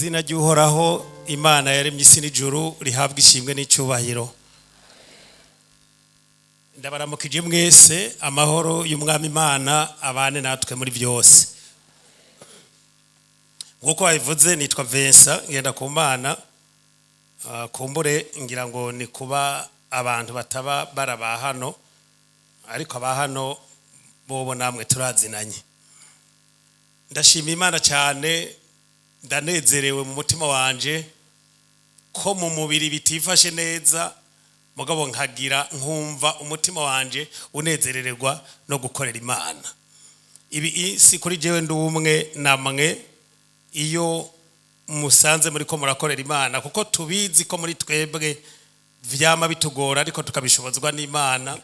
Izina ry'Uhoraho Imana yaremye isi n'ijuru rihabwa ishimwe n'icyubahiro. Ndabaramukije mwese, amahoro y'Umwami Imana abane natwe muri byose. Nk'uko babivuze, nitwa Vincent Ngendakumana. Kumbure ngira ngo ni kuba abantu bataba baraba hano, ariko aba hano bobo namwe turazinanye. Ndashima Imana cyane, ndanezerewe mu mutima wanje ko mu mubiri bitifashe neza, mugabo nkagira nkumva umutima wanje unezerererwa no gukorera Imana. Ibi si kuri jewe ndi umwe, namwe iyo musanze muri ko murakorera Imana, kuko tubizi ko muri twebwe vyama bitugora, ariko tukabishobozwa n'Imana.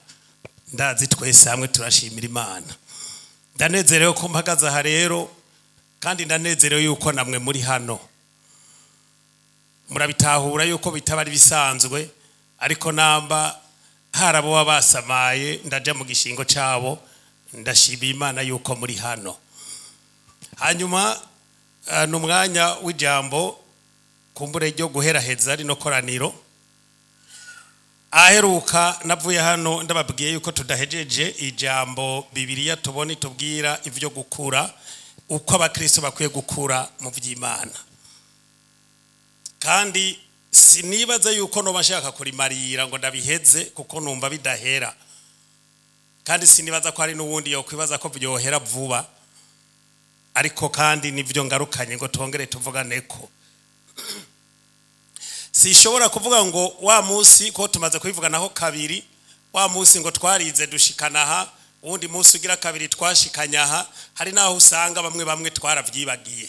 Ndazi twese hamwe turashimira Imana. Ndanezerewe ko mpagaze aha rero, kandi ndanezerewe yuko namwe muri hano. Murabitahura yuko bitaba ari bisanzwe, ariko namba hari abo baba basamaye, ndaja mu gishingo cabo. Ndashima Imana yuko muri hano. Hanyuma ni umwanya w'ijambo kumbure ryo guheraheza rino koraniro. Aheruka navuye hano ndababwiye yuko tudahejeje ijambo Bibiliya tubona itubwira ivyo gukura, uko abakristo bakwiye gukura mu vy'Imana. Kandi sinibaza yuko noba nshaka kurimarira ngo ndabiheze, kuko numva bidahera, kandi sinibaza ko hari n'uwundi yokwibaza ko vyohera vuba. Ariko kandi nivyo ngarukanye ngo tongere tuvugane ko sishobora kuvuga ngo wa munsi ko tumaze kubivuganaho kabiri, wa munsi ngo twarize dushikana aha, uwundi munsi ugira kabiri twashikanye aha. Hari n'aho usanga bamwe bamwe twaravyibagiye.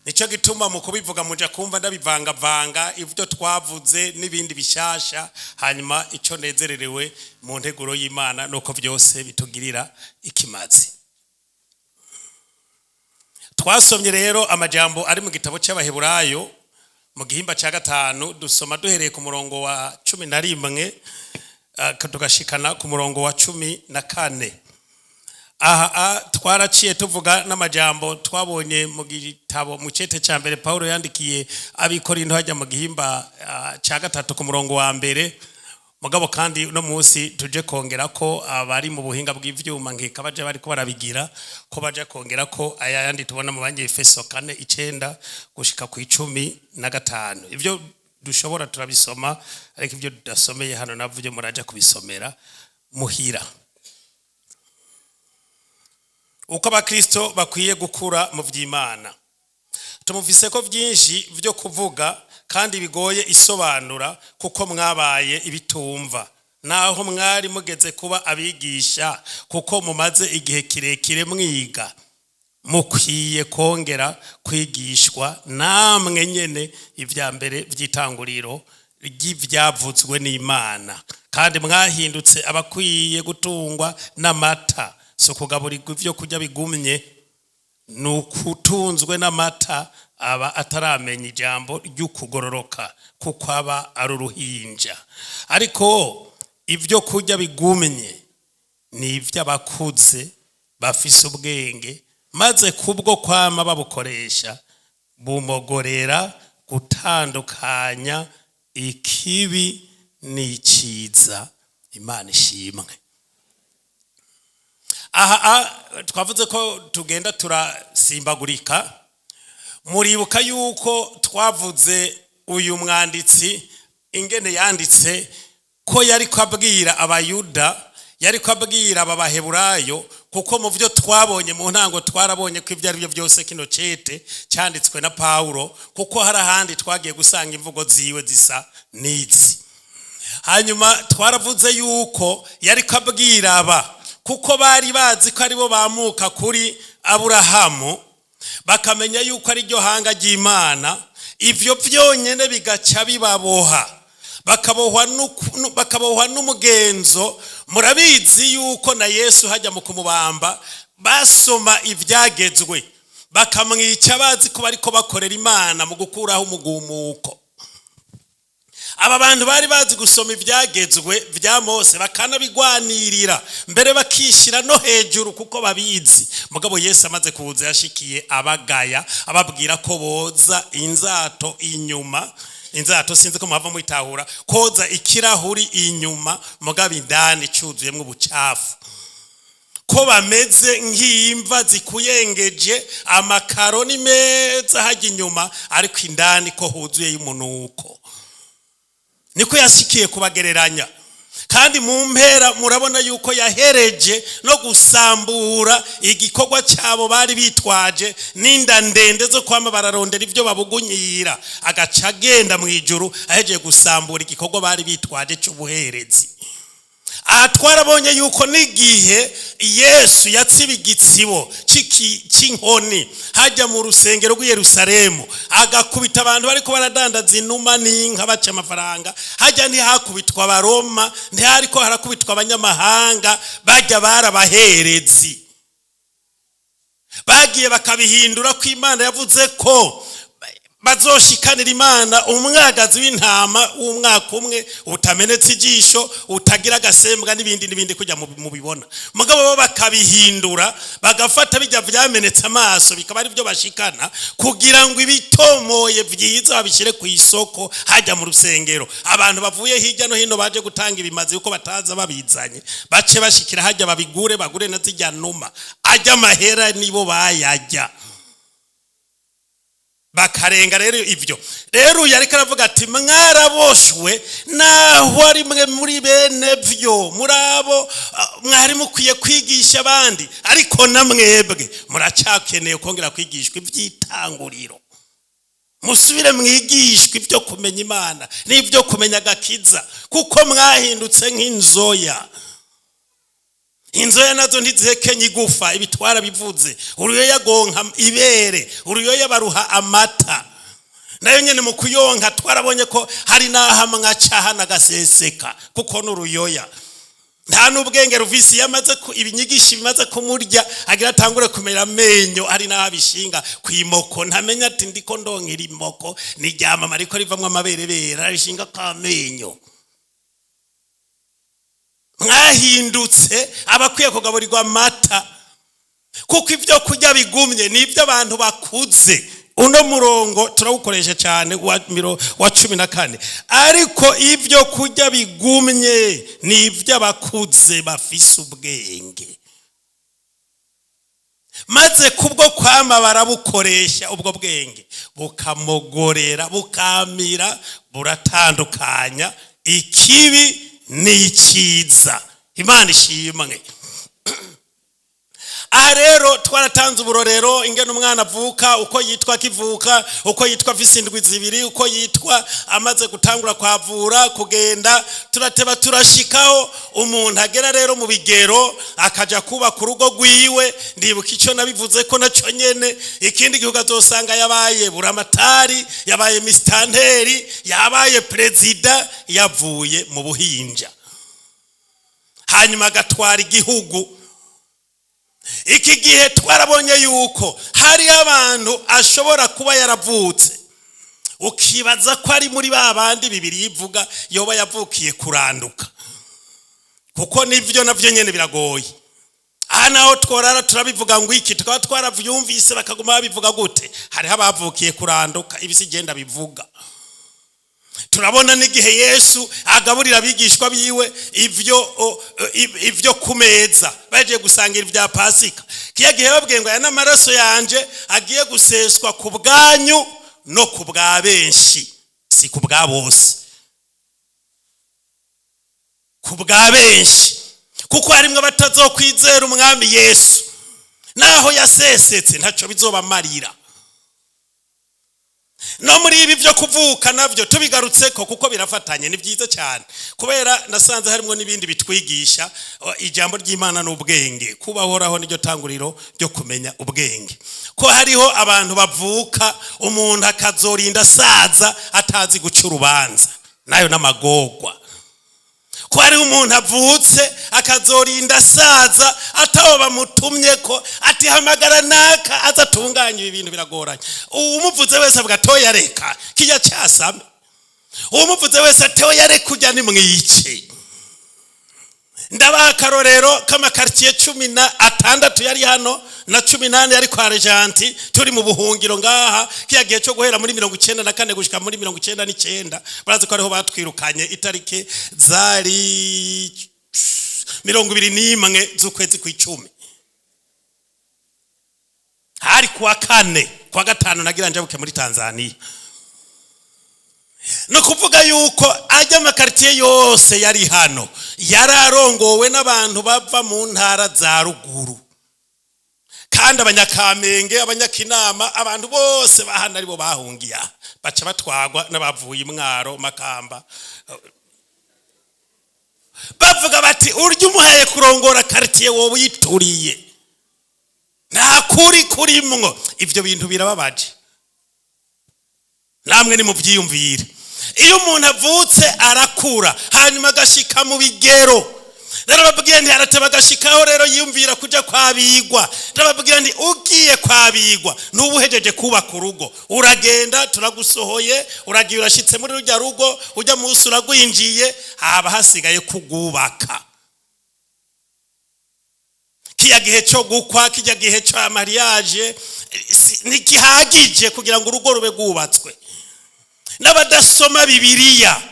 Nicyo gituma mu kubivuga muja kumva ndabivangavanga ibyo twavuze n'ibindi bishasha. Hanyuma icyo nezererewe mu nteguro y'Imana nuko byose bitugirira ikimazi. Twasomye rero amajambo ari mu gitabo cy'Abaheburayo mu gihimba cya 5, dusoma duhereye ku murongo wa 11 tugashikana ku murongo wa 14. Aha twaraciye tuvuga n'amajambo twabonye mu gitabo, mu cete cya mbere Paulo yandikiye Abikorinto, hajya mu gihimba cya 3 ku murongo wa 1. Mugabo kandi uno munsi tuje kongera ko abari mu buhinga bw'ivyuma, nkeka baje bariko barabigira, ko baje kongera ko aya yandi tubona mu Banyefeso 4:9 gushika ku 15. Ivyo dushobora turabisoma, ariko ivyo tudasomeye hano navyo muraja kubisomera muhira. Uko abakristo bakwiye gukura mu vy'Imana. Tumufise ko byinshi vyo kuvuga kandi bigoye isobanura, kuko mwabaye ibitumva naho mwari mugeze kuba abigisha. Kuko mumaze igihe kirekire mwiga, mukwiye kongera kwigishwa namwe nyene ibya mbere by'itanguriro ry'ivyavuzwe n'Imana. Kandi mwahindutse abakwiye gutungwa n'amata, si ukugaburirwa ibyo kurya bigumye. Ni ukutunzwe n'amata aba ataramenya ijambo ry'ukugororoka, kuko aba ari uruhinja. Ariko ibyo kurya bigumye ni iby'abakuze bafise ubwenge, maze kubwo kwama babukoresha bumogorera gutandukanya ikibi n'icyiza. Imana ishimwe. Aha twavuze ko tugenda turasimbagurika. Muribuka yuko twavuze uyu mwanditsi ingene yanditse, ko yari abwira Abayuda, yari abwira aba Baheburayo, kuko mu byo twabonye mu ntango twarabonye ko ibyo ari byo byose kino cete cyanditswe na Paulo, kuko hari ahandi twagiye gusanga imvugo ziwe zisa n'izi. Hanyuma twaravuze yuko yari abwira aba kuko bari bazi ko aribo bamuka kuri Aburahamu, bakamenya yuko ari ryo hanga ry'Imana. Ivyo byonyine bigaca bibaboha, bakabohwa n'umugenzo. Murabizi yuko na Yesu hajya mu kumubamba basoma ibyagezwe, bakamwica bazi ko bariko bakorera Imana mu gukuraho umugumuko. Aba bantu bari bazi gusoma ibyagezwe bya Mose, bakanabigwanirira mbere, bakishyira no hejuru kuko babizi. Mugabo Yesu amaze kuza, yashikiye abagaya, ababwira ko boza inzato inyuma. Inzato, sinzi ko muhava mwitahura, koza ikirahuri inyuma, mugabo indani cuzuyemo ubucafu, ko bameze nk'imva zikuyengeje, amakaro ni meza hajya inyuma, ariko indani ko huzuye y'umunuko. Niko yashikiye kubagereranya. Kandi mu mpera murabona yuko yahereje no gusambura igikorwa cyabo bari bitwaje n'inda ndende zo kwama bararondera ibyo babugunyira, agaca agenda mu ijuru ahejeje gusambura igikorwa bari bitwaje cy'ubuherezi. Aha twarabonye yuko n'igihe Yesu yatsiba igitsibo cy'inkoni hajya mu rusengero rw'i Yerusalemu, agakubita abantu bariko baradandaza inuma n'inka, baca amafaranga hajya, ntihakubitwa Abaroma, ntihariko harakubitwa abanyamahanga, bajya barabaherezi. Bagiye bakabihindura ko Imana yavuze ko bazoshikanira Imana umwagazi w'intama w'umwaka umwe, utamenetse ijisho, utagira agasembwa, n'ibindi n'ibindi, kujya mubibona. Mugabo bo bakabihindura, bagafata bijya byamenetse amaso, bikaba ari byo bashikana, kugira ngo ibitomoye byiza babishyire ku isoko hajya mu rusengero. Abantu bavuye hirya no hino baje gutanga ibimazi, kuko bataza babizanye, bace bashikira hajya babigure, bagure na zijya numa, ajya amahera nibo bayajya bakarenga. Rero ibyo rero uyu ariko aravuga ati: "Mwaraboshwe naho ari mwe muri bene byo, muri abo mwari mukwiye kwigisha abandi, ariko na mwebwe muracyakeneye kongera kwigishwa iby'itanguriro. Musubire mwigishwe ibyo kumenya Imana n'ibyo kumenya agakiza, kuko mwahindutse nk'inzoya." Inzoya nazo ntizihekenya igufa, ibitwara bivuze. Uruyoya gonka ibere, uruyoya baruha amata, nayo nyene mu kuyonka twarabonye ko hari n'aho amwe aca agaseseka, kuko n'uruyoya nta n'ubwenge ruvisi. Iyo amaze ibinyigisho bimaze kumurya, agira atangure kumera amenyo, hari n'aho abishinga ku imoko, ntamenya ati: "Ndiko ndonkera imoko ni ryamama ariko rivamwo amaberebere." Arabishinga kw'amenyo. Mwahindutse abakwiye kugaburirwa amata, kuko ibyo kurya bigumye ni iby'abantu bakuze. Uno murongo turawukoresha cyane, wa 14. Ariko ibyo kurya bigumye ni iby'abakuze bafise ubwenge, maze kubwo kwama barabukoresha, ubwo bwenge bukamogorera, bukamira, buratandukanya ikibi n'icyiza. Imana ishimwe. Aha rero twaratanze uburorero, ingene umwana avuka, uko yitwa akivuka, uko yitwa afise indwi 2, uko yitwa amaze gutangura kwavura, kugenda. Turateba turashikaho umuntu agera rero mu bigero, akaja kubaka urugo rwiwe. Ndibuka icyo nabivuze ko nacyo nyene ikindi gihugu azosanga yabaye buramatari, yabaye misitanteri, yabaye perezida, yavuye mu buhinja, hanyuma agatwara igihugu. Iki gihe twarabonye yuko hari abantu ashobora kuba yaravutse, ukibaza ko ari muri ba bandi bibiri ivuga, yoba yavukiye kuranduka, kuko nibyo nabyo nyine biragoye. Aha naho tworara turabivuga ngo iki, tukaba twaravyumvise, bakaguma babivuga gute. Hariho abavukiye kuranduka, ibisi igenda bivuga. Turabona n'igihe Yesu agaburira abigishwa biwe ivyo ku meza, bagiye gusangira ibya Pasika. Kiya gihe babwiye ngo: "Aya n'amaraso yanje agiye guseswa ku bwanyu no ku bwa benshi." Si ku bwa bose, ku bwa benshi, kuko harimwo abatazokwizera Umwami Yesu, naho yasesetse ntacyo bizobamarira. No muri ibi byo kuvuka nabyo tubigarutse ko, kuko birafatanye, ni byiza cyane, kubera nasanze harimo n'ibindi bitwigisha ijambo ry'Imana n'ubwenge. Kubahoraho niryo tanguriro ryo kumenya ubwenge. Ko hariho abantu bavuka, umuntu akazorinda asaza atazi guca urubanza, nayo n'amagorwa. Ko hariho umuntu avutse akazorinda asaza ataho bamutumye ko ati: "Hamagara naka aza atunganye ibi bintu." Biragoranye, umuvuze wese avuga: "Toya, reka kijya cyasame." Uwumuvuze wese atewe yare kujya nimwice. Ndabaha akarorero k'amakaritsiye 16 yari hano na 14 yari kwa Rejanti, turi mu buhungiro ngaha kiya gihe cyo guhera muri 94 gushika muri 99. Barazi ko ariho batwirukanye, itariki zari 21 z'ukwezi kw'icumi, hari kuwa kane, kuwa gatanu nagira njabuke muri Tanzania. Ni ukuvuga yuko ajya amakaritsiye yose yari hano yari arongowe n'abantu bava mu ntara za ruguru, kandi Abanyakamenge, Abanyakinama, abantu bose bahano aribo bahungiye aha, baca batwagwa n'abavuye Imwaro, Makamba. Bavuga bati: "Urya umuhaye kurongora karitsiye, wowe uyituriye, nta kuri kurimwo." Ibyo bintu birababaje, namwe ni mubyiyumvire. Iyo umuntu avutse arakura, hanyuma agashika mu bigero. Narababwiye nti arateba agashikaho rero yiyumvira kuja kwabigwa. Narababwiye nti ugiye kwabigwa n'ubu uhejeje kubaka urugo, uragenda turagusohoye, uragiye urashitse muri rujya rugo, ujya munsi uragwinjiye, haba hasigaye kugubaka. Kiya gihe cyo gukwa, kijya gihe cya mariage ntigihagije kugira ngo urugo rube rwubatswe. N'abadasoma Bibiliya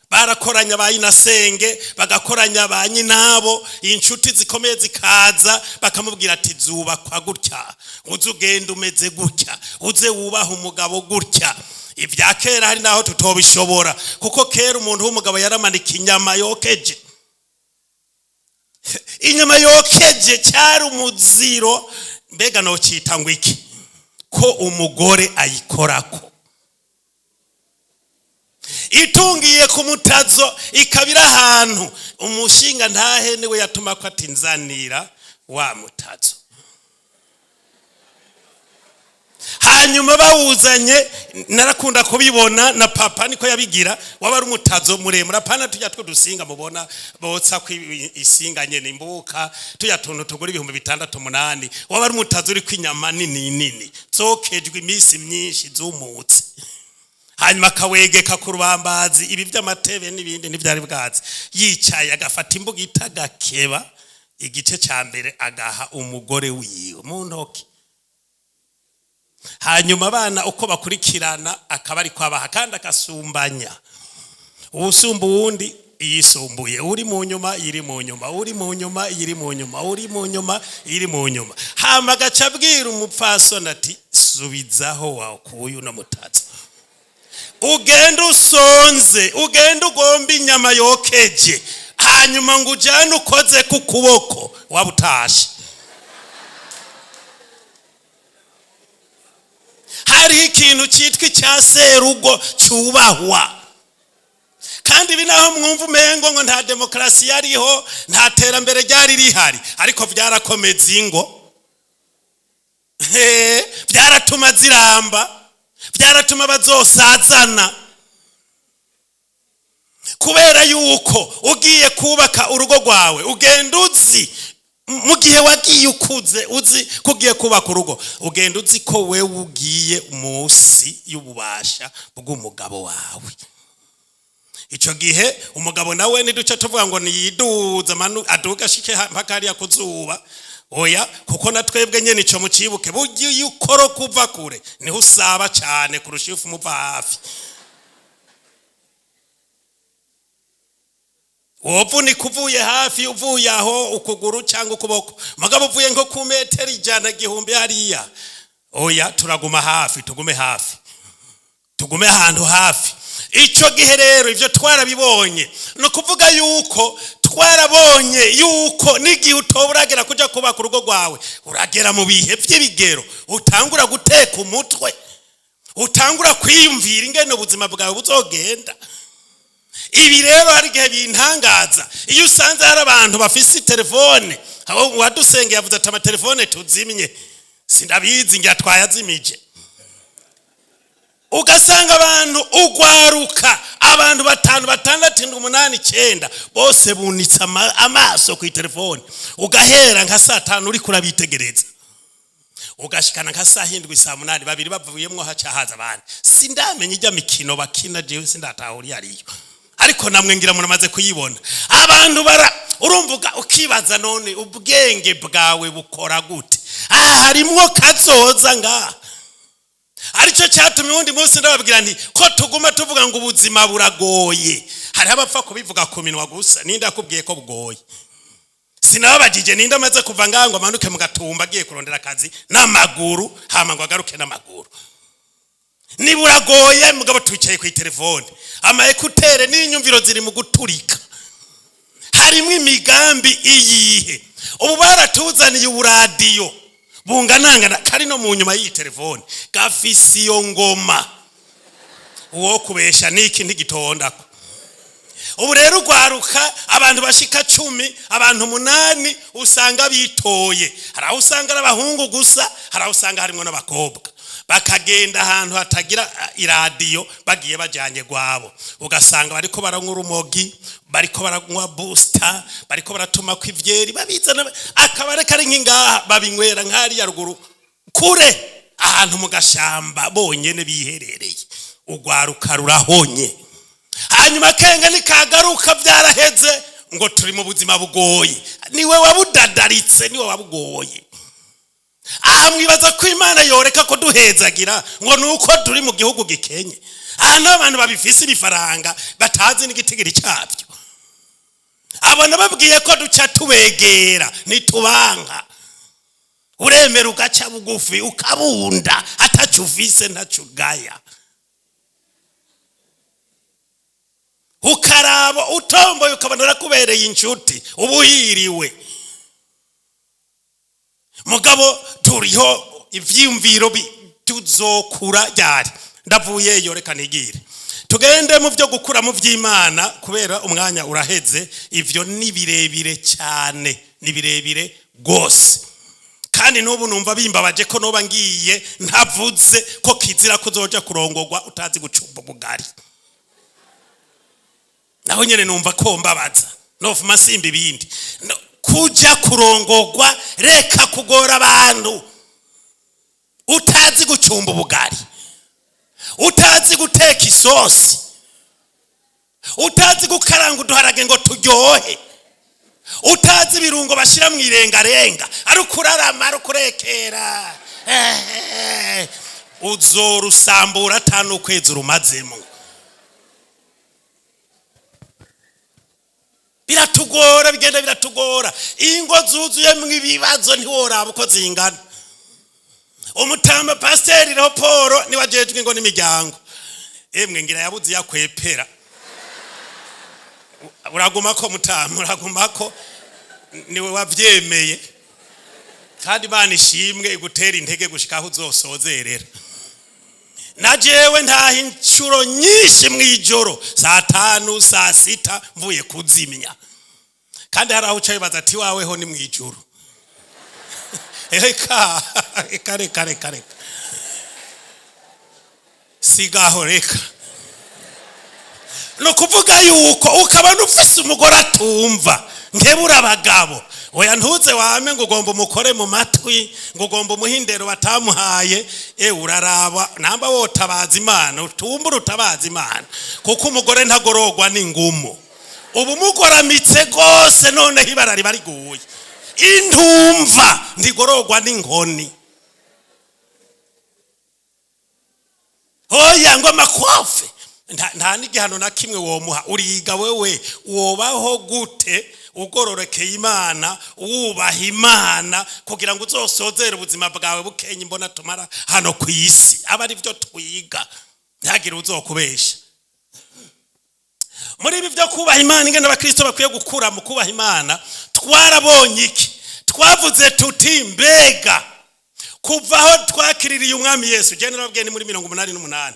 barakoranya ba inasenge, bagakoranya ba nyinabo, inshuti zikomeye zikaza, bakamubwira ati: "Zubakwa gutya, uze ugenda umeze gutya, uze wubaha umugabo gutya." Ibya kera hari naho tutobishobora, kuko kera umuntu w'umugabo yaramanika inyama yokeje. Inyama yokeje cyari umuziro, mbega nocita ngo iki, ko umugore ayikorako itungiye ku mutazo, ikabira ahantu umushinga ntahe niwe yatuma ko ati: "Nzanira wa mutazo." Hanyuma bawuzanye, narakunda kubibona na papa niko yabigira, waba ari umutazo muremure, apana tujya tw'udusinga mubona botsa ko isinga nyene imbuka, tujya tuntu tugura 6000, 8. Waba ari umutazo uriko inyama nini nini zokejwe iminsi myinshi, zumutse, hanyuma akawegeka ku rubambazi. Ibi by'amatebe n'ibindi ntibyari bwatsi. Yicaye agafata imbuga itagakeba igice cya mbere, agaha umugore wiwe mu ntoki, hanyuma abana uko bakurikirana akaba ari kwabaha, kandi agasumbanya uwusumba uwundi, yisumbuye uri mu nyuma, iri mu nyuma, uri mu nyuma, iri mu nyuma, uri mu nyuma, iri mu nyuma. Hama agaca abwira umupfasoni ati: "Subizaho wakuye uno mutazo, ugende usonze, ugende ugomba inyama yokeje, hanyuma ngo ujyane ukoze ku kuboko waba utashe." Hariho ikintu cyitwa icya serugo cyubahwa. Kandi ibi naho mwumva umengo ngo nta demokarasi yariho, nta terambere ryari rihari, ariko byarakomeza ingo, byaratuma ziramba, byaratuma bazosazana, kubera yuko ugiye kubaka urugo rwawe ugenda uzi, mu gihe wagiye ukuze uzi ko ugiye kubaka urugo, ugenda uzi ko wewe ugiye munsi y'ububasha bw'umugabo wawe. Icyo gihe umugabo nawe ntiduce tuvuga ngo niyiduze aduga ashike mpaka hariya ku zuba, oya, kuko na twebwe nyene ico mucibuke, burya iyo ukora kuva kure niho usaba cyane kurusha iyo umuva hafi. Wovunika uvuye hafi, uvuye aho ukuguru cyangwa ukuboko, mugabo uvuye nko ku metero 100, 1000 hariya, oya. Turaguma hafi, tugume hafi, tugume ahantu hafi. Icyo gihe rero ibyo twarabibonye. Ni ukuvuga yuko twarabonye yuko n'igihe utoba uragera kujya kubaka urugo rwawe, uragera mu bihe by'ibigero, utangura guteka umutwe, utangura kwiyumvira ingene ubuzima bwawe buzogenda. Ibi rero hari igihe bintangaza iyo usanze hari abantu bafise telefone. Uwadusengeye yavuze ati: "Amatelefone tuzimye." Sindabizi, ngira twayazimije. Ugasanga abantu ugwaruka, abantu batanu, batandatu, indwi, umunani, icyenda, bose bunitse amaso ku telefone, ugahera nka saa 5 uri kurabitegereza. Ugashikana nka saa 7, saa 8, babiri bavuyemwo, haca haza abandi. Sindamenya ijya mikino bakina, jewe sindatahura iyo ariyo, ariko namwe ngira muramaze kuyibona. Abantu bara urumvuga, ukibaza: none ubwenge bwawe bukora gute? Aha harimwo kazoza ngaha. Aricyo cyatumye uwundi munsi ndababwira nti ko tuguma tuvuga ngo ubuzima buragoye, hariho abapfa kubivuga ku minwa gusa. Ninde akubwiye ko bugoye? Sinababagije ninde amaze kuva ngaha ngo amanuke mu Gatumba agiye kurondera akazi n'amaguru, hama ngo agaruke n'amaguru? Niba uragoye, mugabo twicaye ku telefone, ama écouteurs n'inyumviro ziri mu guturika. Harimo imigambi iyihe? Ubu baratuzaniye uburadiyo bunganangana kari no mu nyuma y'iyi telefone, gafise iyo ngoma. Uwo kubesha niki ntigitondako. Ubu rero ugwaruka, abantu bashika 10, abantu 8 usanga bitoye. Hari aho usanga ari abahungu gusa, hari aho usanga harimo n'abakobwa, bakagenda ahantu hatagira iradiyo, bagiye bajyanye gwabo. Ugasanga bariko baranywa urumogi, bariko baranywa booster, bariko baratuma ko ivyeri babizana, akabare kari nk'ingaha, babinywera nk'hariya ruguru kure, ahantu mu gashamba bonyene biherereye. Ugwaruka rurahonye, hanyuma kenga nikagaruka byaraheze, ngo turi mu buzima bugoye. Niwe wabudadaritse, niwe wabugoye. Aha mwibaza ko Imana yoreka ko duhezagira ngo ni uko turi mu gihugu gikenye? Aha n'abantu babifise ibifaranga batazi n'igitigiri cyabyo. Abo nababwiye ko duca tubegera, ntitubanka. Uremera ugaca bugufi, ukabunda atacu ufise, ntacu ugaya, ukaraba utomboye, ukabona arakubereye inshuti, uba uhiriwe. Mugabo turiho ivyiyumviro tuzokura ryari? Ndavuyeyo, reka nigire tugende mu byo gukura mu by'Imana, kubera umwanya uraheze. Ivyo ni birebire cyane, ni birebire rwose. Kandi n'ubu numva bimbabaje ko noba ngiye ntavuze ko kizira kuzoja kurongorwa utazi gucumba ubugari. Naho nyene numva ko mbabaza, nofuma simba ibindi. No, kuja kurongorwa, reka kugora abantu utazi gucumba ubugari, utazi guteka isosi, utazi gukaranga uduharage ngo turyohe, utazi ibirungo bashyira mu irengarenga, ari ukurarama, ari ukurekera. Uzorusambura atanu ukwezi urumazemo. Biratugora, bigenda biratugora. Ingo zuzuyemo ibibazo, ntiworaba uko zingana. Umutamba pasiteri Leopold niwe ajejwe ingo n'imiryango. Emwe, ngira yabuze yakwepera. Uraguma ko mutamba, uraguma ko niwe wavyemeye. Kandi Imana ishimwe igutera intege gushika aho uzosozerera. Na jewe ntaha inshuro nyinshi mw'ijoro, saa 5, saa 6, mvuye kuzimya. Kandi hari aho uca wibaza ati waweho ni mw'ijoro. Reka, reka, reka, reka, reka, sigaho, reka. Ni ukuvuga yuko ukabona ufise umugore atumva. Nkebura abagabo, oya, ntuze wame ngo ugomba umukore mu matwi, ngo ugomba umuhe indero batamuhaye. Uraraba namba wotabaza Imana, utumbura utabaza Imana, kuko umugore ntagororwa n'ingumu. Ubu umugoramitse rwose, noneho ibara riba riguye. Intumva ntigororwa n'inkoni. Oya, ngo amakofe, nta n'igihano na kimwe womuha. Uriga wewe, wobaho gute ugororokeye Imana, wubaha Imana, kugira ngo uzosozere ubuzima bwawe bukenya imbona tumara hano ku isi? Aba ari byo twiga, ntihagire uzokubesha. Muri ibi byo kubaha Imana, ingene abakristo bakwiye gukura mu kubaha Imana, twarabonye iki? Twavuze tuti: mbega kuva aho twakiririye Umwami Yesu, jye narababwiye ni muri 88.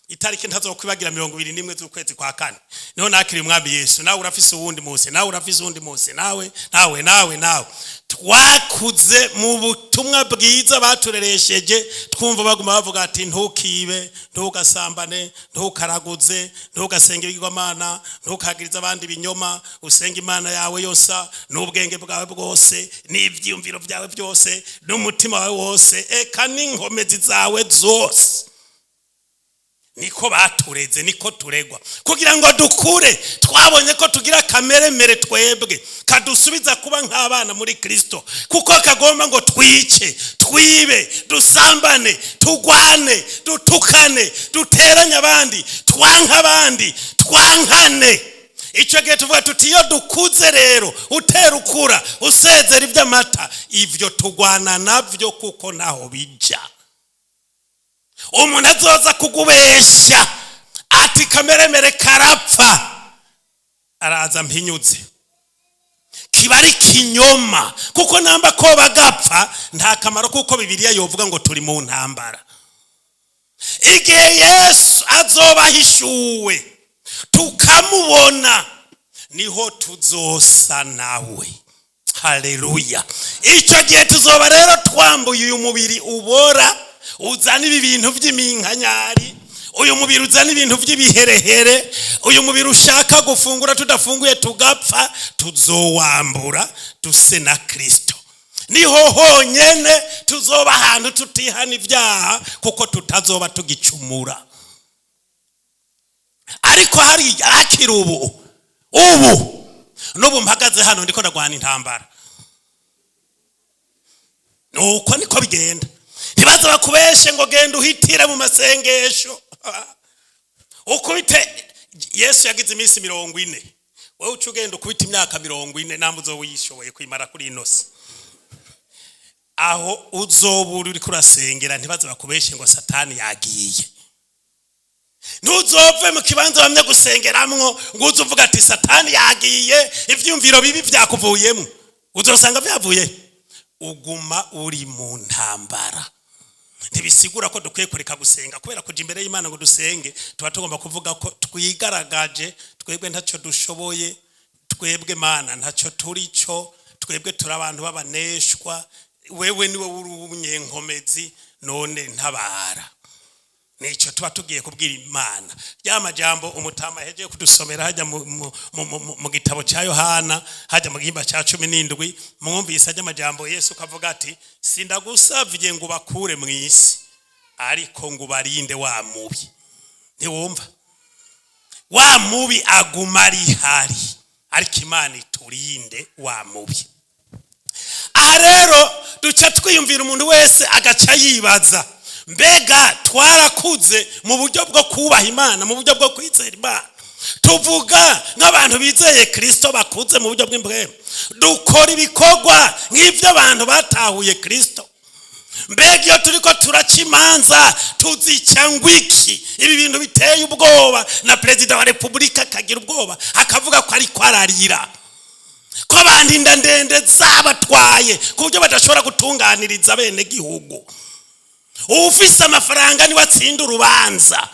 Itariki ntazokwibagira, 21 z'ukwezi kwa kane, niho nakiriye Umwami Yesu. Nawe urafise uwundi munsi, nawe urafise uwundi munsi, nawe, nawe, nawe, nawe. Twakuze mu butumwa bwiza batureresheje, twumva baguma bavuga ati: "Ntukibe, ntugasambane, ntukaraguze, ntugasenge ibigirwamana, ntukagirize abandi ibinyoma, usenge Imana yawe yose n'ubwenge bwawe bwose n'ibyiyumviro byawe byose n'umutima wawe wose, eka n'inkomezi zawe zose." Niko batureze, niko turegwa kugira ngo dukure. Twabonye ko tugira akameremere twebwe kadusubiza kuba nk'abana muri Kirisito, kuko kagomba ngo twice, twibe, dusambane, tugwane, dutukane, duteranye abandi, twanke abandi, twankane. Icyo gihe tuvuga tuti: iyo dukuze rero, utera ukura, usezera iby'amata, ibyo tugwana nabyo kuko ntaho bijya. Umuntu azoza kugubeshya ati kameremere karapfa, araza mpinyuze, kiba ari kinyoma, kuko namba ko bagapfa nta kamaro, kuko Bibiliya yovuga ngo turi mu ntambara. Igihe Yesu azoba ahishuwe tukamubona, niho tuzosa nawe. Haleluya! Icyo gihe tuzoba rero twambuye uyu mubiri ubora, uzana ibi bintu by'iminkanyari, uyu mubiri uzana ibintu by'ibiherehere, uyu mubiri ushaka gufungura, tudafunguye tugapfa. Tuzowambura duse na Kirisito. Niho honyene tuzoba ahantu tutihana ibyaha, kuko tutazoba tugicumura. Ariko hari hakiri ubu, ubu n'ubu mpagaze hano ndiko ndagwana intambara. Nuko niko bigenda. Ntibaze bakubeshe ngo genda uhitire mu masengesho ukubite. Yesu yagize iminsi 40, wowe uca ugenda ukubita imyaka 40, namba uzoba uyishoboye kwimara kuri ino si. Aho uzobura uriko urasengera, ntibaze bakubeshe ngo Satani yagiye. Ntuzove mu kibanza wamye gusengeramwo ngo uze uvuga ati Satani yagiye, ivyumviro bibi vyakuvuyemo. Uzosanga vyavuye, uguma uri mu ntambara. Ntibisigura ko dukwiye kureka gusenga, kubera kuja imbere y'Imana ngo dusenge, tuba tugomba kuvuga ko twigaragaje: twebwe ntacyo dushoboye, twebwe Mana ntacyo turi cyo, twebwe turi abantu b'abaneshwa, wewe niwe uri umunyenkomezi, none ntabara. Nicyo tuba tugiye kubwira Imana. Ya majambo umutama yahejeje kudusomera hajya mu gitabo cya Yohana, hajya mu gihimba cya 17, mwumvise ajya amajambo Yesu kavuga ati: "Sindagusavye ngo bakure mu isi, ariko ngo ubarinde wa mubi." Ntiwumva wa mubi aguma ari hari, ariko Imana iturinde wa mubi. Aha rero duca twiyumvira, umuntu wese agaca yibaza: mbega twarakuze mu buryo bwo kubaha Imana, mu buryo bwo kwizera Imana? Tuvuga nk'abantu bizeye Kirisito, bakuze mu buryo bw'imbwemu? Dukora ibikorwa nk'ibyo abantu batahuye Kirisito? Mbega iyo turi ko turaca imanza, tuzica ngwiki? Ibi bintu biteye ubwoba, na perezida wa repubulika akagira ubwoba, akavuga ko ariko ararira, ko abantu inda ndende zabatwaye ku buryo badashobora gutunganiriza bene gihugu. Ufise amafaranga niwe atsinda urubanza.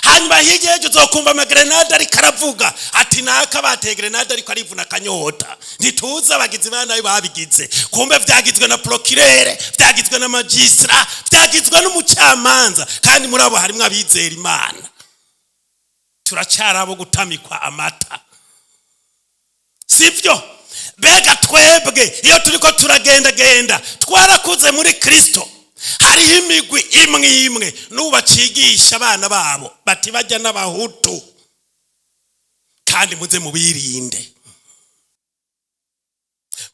Hanyuma hirya y'ejo uzokumva amagrenade ariko aravuga ati naka bateye grenade ariko arivuna akanyota, ntituzi abagizi ba nabi babigize. Kumbe vyagizwe na procureur, vyagizwe na magistrat, vyagizwe n'umucamanza, kandi muri abo harimwo abizera Imana. Turacyari abo gutamikwa amata, sibyo? Mbega twebwe iyo turiko turagendagenda, twarakuze muri Kristo? Hariho imigwi imwe imwe n'ubu bacigisha abana babo bati: "Bajya n'abahutu, kandi muze mubirinde."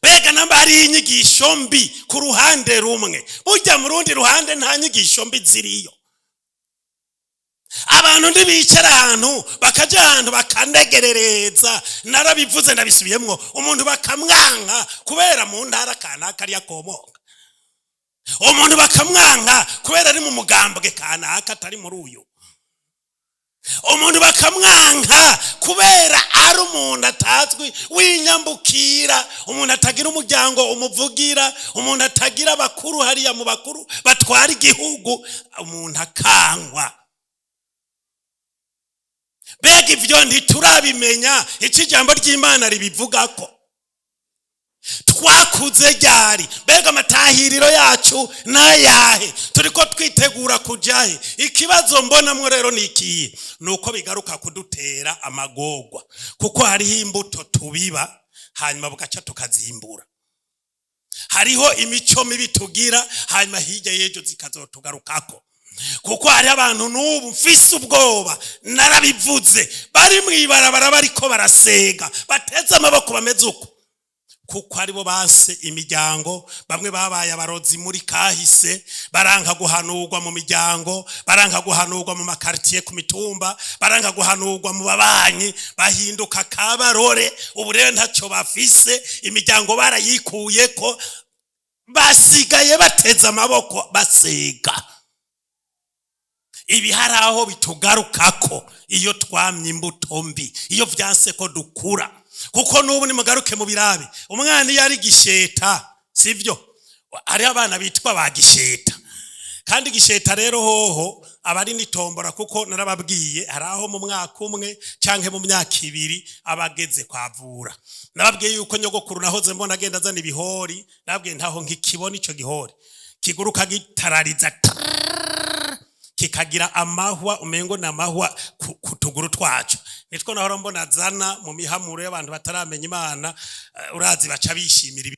Mbega namba hariho inyigisho mbi ku ruhande rumwe, burya mu rundi ruhande nta nyigisho mbi ziriyo? Abantu ntibicara ahantu, bakajya ahantu bakanegerereza. Narabivuze, ndabisubiyemwo: umuntu bakamwanka kubera mu ntara kanaka ariyo akomoka, umuntu bakamwanka kubera ari mu mugambwe kanaka atari muri uyu, umuntu bakamwanka kubera ari umuntu atazwi w'inyambukira, umuntu atagira umuryango umuvugira, umuntu atagira abakuru hariya mu bakuru batwara igihugu, umuntu akankwa. Mbega ibyo ntiturabimenya icyo ijambo ry'Imana ribivugako? Twakuze ryari? Mbega amatahiriro yacu n'ayahe? Turi ko twitegura kujahe? Ikibazo mbonamwo rero ni ikihe? Ni uko bigaruka kudutera amagorwa, kuko hariho imbuto tubiba hanyuma bugaca tukazimbura. Hariho imico mibi tugira, hanyuma hirya y'ejo zikazotugarukako, kuko hariho abantu n'ubu mfise ubwoba, narabivuze, bari mu ibarabara bariko barasega, bateze amaboko, bameze uko, kuko aribo base imiryango. Bamwe babaye abarozi muri kahise, baranka guhanurwa mu miryango, baranka guhanurwa mu makaritiye, ku mitumba, baranka guhanurwa mu babanyi, bahinduka kabarore. Ubu rero ntacyo bafise, imiryango barayikuyeko, basigaye bateze amaboko basega. Ibi hari aho bitugarukako iyo twamye imbuto mbi, iyo vyanse ko dukura. Kuko n'ubu nimugaruke mu birabe, umwana iyo ari gisheta, sivyo? Hariho abana bitwa ba gisheta, kandi gisheta rero hoho aba ari nitombora, kuko narababwiye, hari aho mu mwaka umwe canke mu myaka 2 aba ageze kwavura. Nababwiye yuko nyogokuru nahoze mbona agenda azana ibihori. Nababwiye ntaho nkikibona ico gihori kiguruka gitarariza trrrr, kikagira amahwa, umengo ni amahwa ku tuguru twaco. Nitwo nahora mbona azana mu mihamuro y'abantu bataramenya Imana. Urazi baca bishimira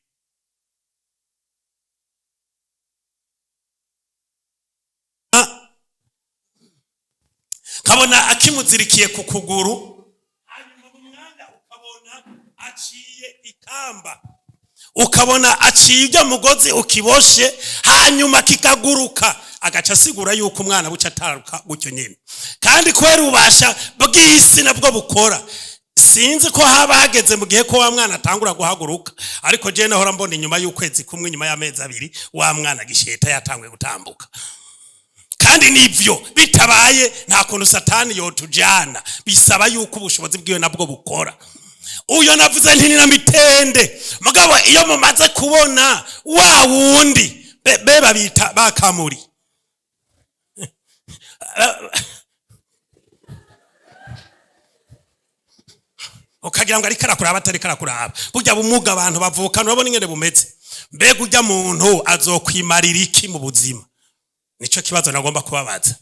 nkabona akimuzirikiye ku kuguru, hanyuma mu mwanya ukabona aciye ikamba, ukabona aciye ibyo mugozi ukiboshe, hanyuma kikaguruka, agaca asigura yuko umwana buca ataruka gutyo nyine. Kandi kubera ububasha bw'isi nabwo bukora, sinzi ko haba hageze mu gihe ko wa mwana atangura guhaguruka, ariko jewe nahora mbona inyuma y'ukwezi kumwe, inyuma y'amezi 2, wa mwana gisheta yatanguye gutambuka. Kandi nivyo bitabaye nta kuntu Satani yotujana, bisaba yuko ubushobozi bwiwe nabwo bukora. Uyo navuze nti ni na mitende, mugabo iyo mumaze kubona wa wundi be babita bakamuri, ukagira ngo ariko arakuraba, atariko arakuraba. Burya bumuga abantu bavukana, urabona ingene bumeze. Mbega urya muntu azokwimarira iki mu buzima? Nico kibazo nagomba kubabaza.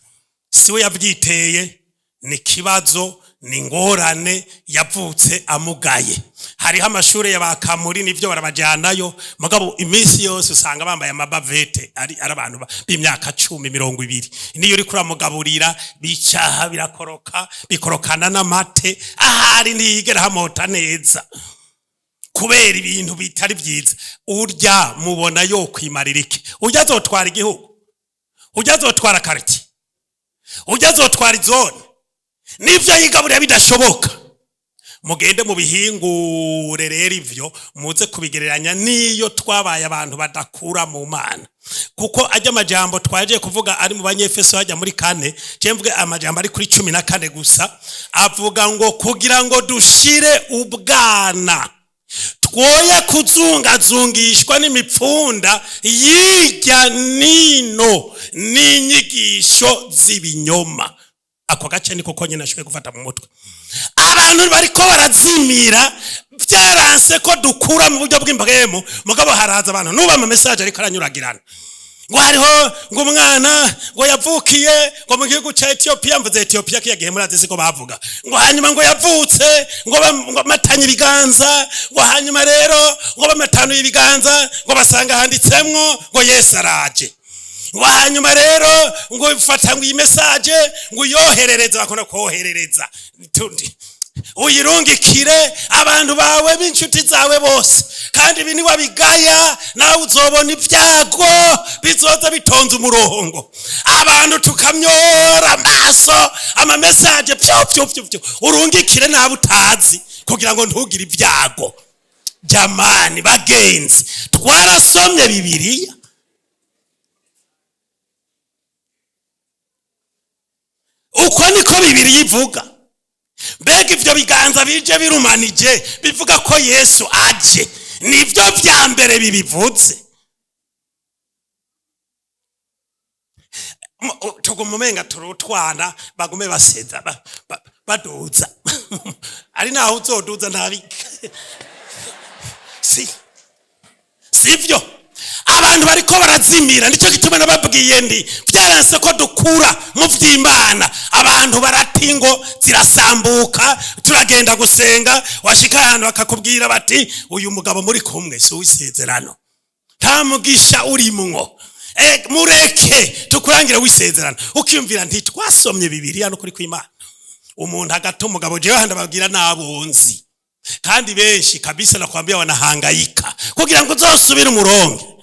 Siwe yavyiteye, ni kibazo, ni ngorane, yavutse amugaye. Hariho amashure ya bakamuri, nivyo barabajanayo, mugabo iminsi yose usanga bambaye amabavete, ari abantu b'imyaka 10, 20. Niyo uriko uramugaburira bicaha birakoroka, bikorokana n'amate, ahari ntiyigera hamota neza kubera ibintu bitari vyiza. Urya mubona yokwimarira iki? Urya azotwara igihugu? Urya azotwara kariti? Urya azotwara izone? Nivyo yigaburira bidashoboka. Mugende mu bihingure rero ivyo muze kubigereranya n'iyo twabaye abantu badakura mu Mana, kuko ajya amajambo twaje kuvuga ari mu Banyefeso hajya muri 4, je mvuge amajambo ari kuri 14 gusa, avuga ngo kugira ngo dushire ubwana, twoye kuzungazungishwa n'imipfunda yijya nino n'inyigisho z'ibinyoma. Ako gace niko konyine nashoboye gufata mu mutwe. Abantu bariko barazimira, byaranse ko dukura mu buryo bw'imbwemu, mugabo haraza abantu nuba ama message ariko aranyuragirana, ngo hariho ngo umwana ngo yavukiye ngo mu gihugu ca Ethiopia. Mvuze Ethiopia kiya gihe murazi siko bavuga, ngo hanyuma ngo yavutse ngo bamatanye ibiganza, ngo hanyuma rero ngo bamatanuye ibiganza, ngo basanga handitsemwo ngo Yesu araje, ngo hanyuma rero ngo fata ngo iyi message ngo uyoherereze, bakunda koherereza, uyirungikire abantu bawe b'inshuti zawe bose, kandi ibi niwabigaya nawe uzobona ibyago bizoza bitonze umurongo. Abantu tukamyora amaso ama message pyo pyo pyo pyo, urungikire nawe utazi kugira ngo ntugire ibyago. Jamani bagenzi, twarasomye Bibiliya. Uko niko Bibiliya ivuga. Mbega ivyo biganza bije birumanije bivuga ko Yesu aje, nivyo vya mbere bibivuze. Tuguma umenga turutwana, bagume baseza Baduza ari naho uzoduza ntabi, si sivyo? Abantu bariko barazimira. Nicyo gituma nababwiye ndi byaranse ko dukura mu vy'Imana. Abantu barata ingo, zirasambuka. Turagenda gusenga, washika ahantu bakakubwira bati: "Uyu mugabo muri kumwe si uw'isezerano, nta mugisha urimwo. Mureke tukurangire w'isezerano." Ukiyumvira nti twasomye Bibiliya n'ukuri kw'Imana. Umuntu agata umugabo. Jewe handi ababwira n'abunzi kandi benshi kabisa, nakwambia, wanahangayika kugira ngo uzosubire umurongo,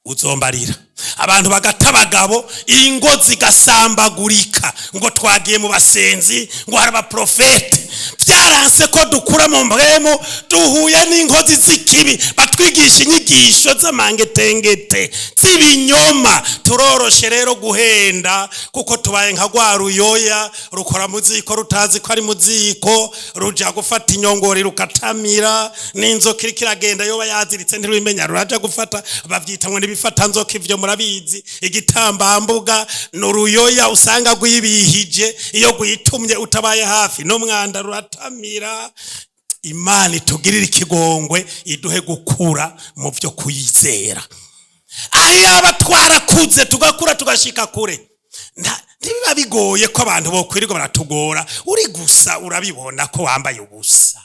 uzombarira. Abantu bagata abagabo, ingo zigasambagurika, ngo twagiye mu basenzi, ngo hari abaprofete. Byaranse ko dukura mu mpwemu. Duhuye n'inkozi z'ikibi batwigisha inyigisho z'amangetengete z'ibinyoma. Turoroshe rero guhenda, kuko tubaye nka rwa ruyoya rukora mu ziko rutazi ko ari mu ziko, ruja gufata inyongori rukatamira n'inzoka iriko iragenda, yoba yaziritse ntirubimenya, ruraja gufata. Bavyita ngo n'ibifata nzoka, ivyo murabizi. Igitambambuga ni uruyoya usanga rwibihije, iyo rwitumye utabaye hafi n'umwanda ruratamira. Imana itugirire ikigongwe, iduhe gukura mu byo kuyizera. Aho yaba twarakuze, tugakura, tugashika kure, ntibiba bigoye ko abantu bokwirirwa baratugora. Uri gusa urabibona ko wambaye ubusa,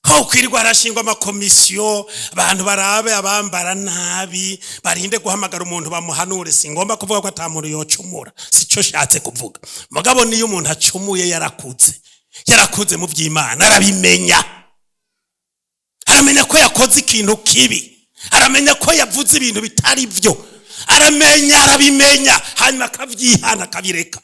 ko ukwirirwa harashingwa amakomisiyo, abantu barabe abambara nabi, barinde guhamagara umuntu bamuhanure. Si ngomba kuvuga ko ata muntu yocumura, sico shatse kuvuga. Mugabo niyo umuntu acumuye yarakuze, yarakuze mu by'Imana, arabimenya, aramenya ko yakoze ikintu kibi, aramenya ko yavuze ibintu bitari byo, aramenya, arabimenya, hanyuma akabyihana, akabireka.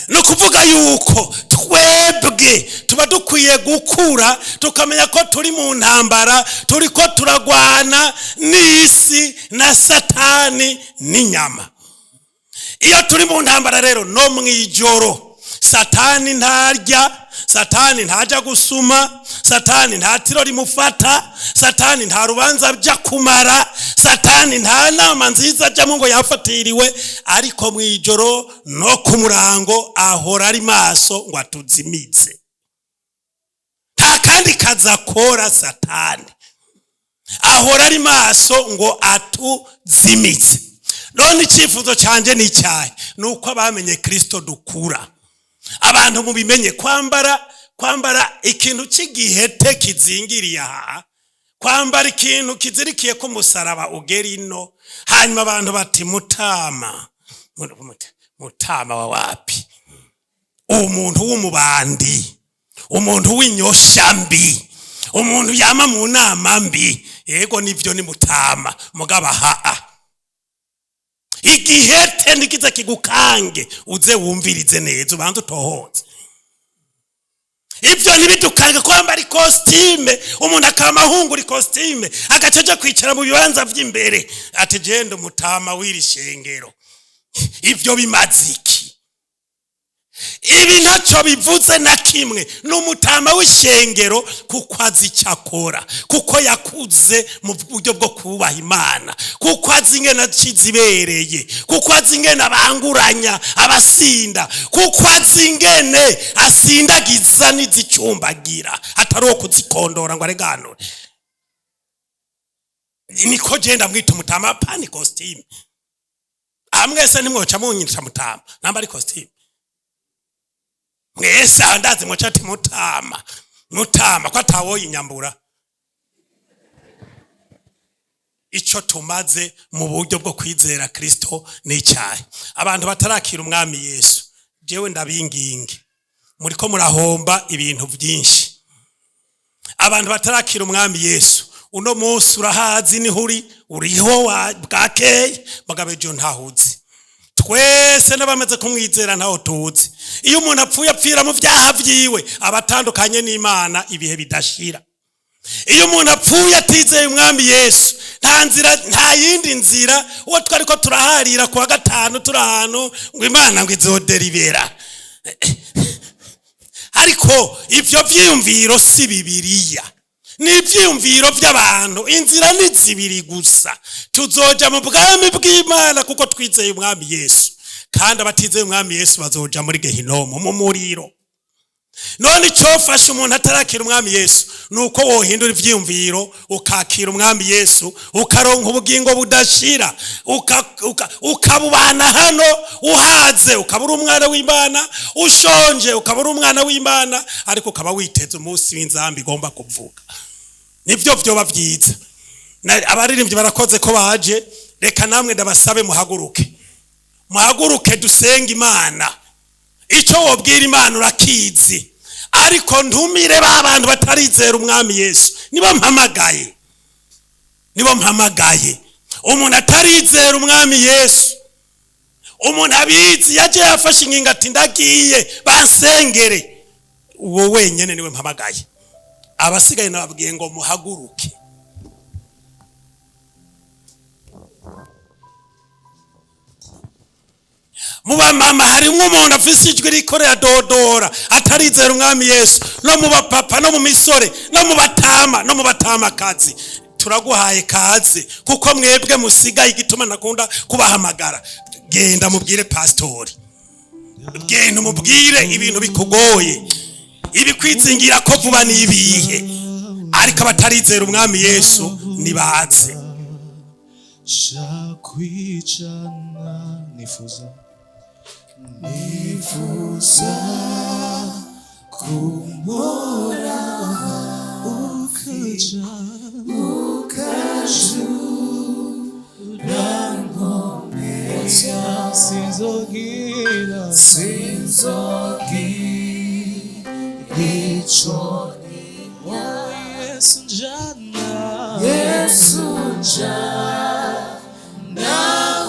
Ni ukuvuga yuko twebwe tuba dukwiye gukura, tukamenya ko turi mu ntambara, turi ko turagwana n'isi na Satani n'inyama. Iyo turi mu ntambara rero, no mu ijoro Satani ntarya, Satani ntajya gusuma, Satani nta tiro rimufata, Satani nta rubanza ajya kumara, Satani nta nama nziza ajyamo ngo yafatiriwe. Ariko mu ijoro no ku murango ahora ari maso ngo atuzimize. Nta kandi kazi akora Satani, ahora ari maso ngo atuzimize. None icyifuzo cyanjye ni icyahe? Ni uko abamenye Kirisito dukura. Abantu mubimenye, kwambara ikintu cy'igihete kizingiriye aha, kwambara ikintu kizirikiye ko umusaraba ugera ino, hanyuma abantu bati: "Mutama, mutama wa wapi? Umuntu w'umubandi, umuntu w'inyosha mbi, umuntu yama mu nama mbi." Yego, nivyo, ni mutama. Mugabo haa igihete ntikize kigukange, uze wumvirize neza, ubanze utohoze. Ibyo ntibidukange. Kwambara ikositime, umuntu akama ahungura ikositime, agaca aja kwicara mu bibanza vy'imbere, ati: "Genda umutama w'iri shengero." Ibyo bimaze iki? Ibi ntacyo bivuze na kimwe. Ni umutama w'ishengero kuko azi icyo akora, kuko yakuze mu buryo bwo kubaha Imana, kuko azi ingene acizibereye, kuko azi ingene abanguranya abasinda, kuko azi ingene asindagiza n'izicumbagira, atari uwo kuzikondora ngo areganure. Niko genda mwita umutama pani kositime. Aha mwese ntimwoca munyita mutama namba ari kositime. Mwese aha ndazi muca ati: "Mutama, mutama," ko atawoyinyambura. Ico tumaze mu buryo bwo kwizera Kristo ni icyahe? Abantu batarakira Umwami Yesu, jewe ndabinginge, muriko murahomba ibintu byinshi. Abantu batarakira Umwami Yesu, uno munsi urahazi, niho uri, uriho bwakeye, mugabo ejo ntahuzi. Twese n'abamaze kumwizera ntaho tuzi. Iyo umuntu apfuye, apfira mu byaha byiwe, aba atandukanye n'Imana ibihe bidashira. Iyo umuntu apfuye atizeye Umwami Yesu, nta nzira, nta yindi nzira. Uwo twari ko turaharira kuwa gatanu, turi ahantu ngo Imana ngo izoderibera, ariko ivyo vyiyumviro si Bibiliya, ni ivyiyumviro by'abantu. Inzira ni zibiri gusa: tuzoja mu bwami bw'Imana kuko twizeye Umwami Yesu. Kandi abatizeye umwami Yesu bazoja muri gehinomu, mu muriro. None icyofasha umuntu atarakira umwami Yesu ni uko wohindura ivyiyumviro, ukakira umwami Yesu, ukaronka ubugingo budashira, ukabubana hano uhaze, ukaba uri umwana w'Imana, ushonje ukaba uri umwana w'Imana, ariko ukaba witeze umunsi w'inzambi igomba kuvuga. Nivyo vyoba vyiza. Abaririmbyi barakoze ko baje. Reka namwe ndabasabe muhaguruke, muhaguruke dusenge Imana. Icyo wobwira Imana urakizi, ariko ntumire ba bantu batarizera umwami Yesu. Nibo mpamagaye, nibo mpamagaye. Umuntu atarizera umwami Yesu, umuntu abizi, yaje yafashe ingingo ati ndagiye bansengere, uwo wenyene niwe mpamagaye. Abasigaye nababwiye ngo muhaguruke. Mu bamama harimwo umuntu afise ijwi riko riradodora atarizera umwami Yesu, no mu bapapa, no mu misore, no mu batama, no mu batamakazi, turaguhaye kaze, kuko mwebwe musigaye igituma nakunda kubahamagara. Genda mubwire pasitori, genda umubwire ibintu bikugoye, ibikwizingira ko vuba n'ibihe. Ariko abatarizera umwami Yesu nibaze. Shakwicana nifuza, nifuza kumora ukaja ukajurankomeza, sinzogira, sinzogira ico. Yesu njana, Yesu njana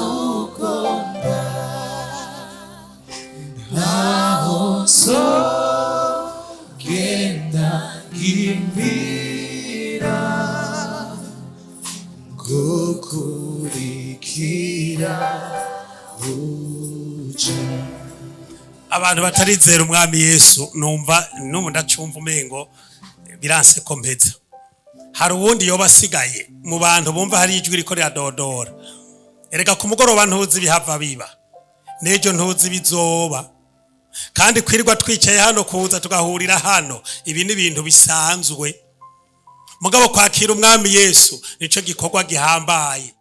ugomba, ntaho nzogenda ngimbira gukurikira uja. Abantu batarizera umwami Yesu, numva n'ubu ndacumva umengo biranse ko mpeza. Hari uwundi yoba asigaye mu bantu bumva hari ijwi riko riradodora? Erega ku mugoroba ntuzi ibihava biba, n'ejo ntuzi ibizoba. Kandi kwirirwa twicaye hano, kuza tugahurira hano, ibi ni ibintu bisanzwe. Mugabo kwakira umwami Yesu nico gikorwa gihambaye.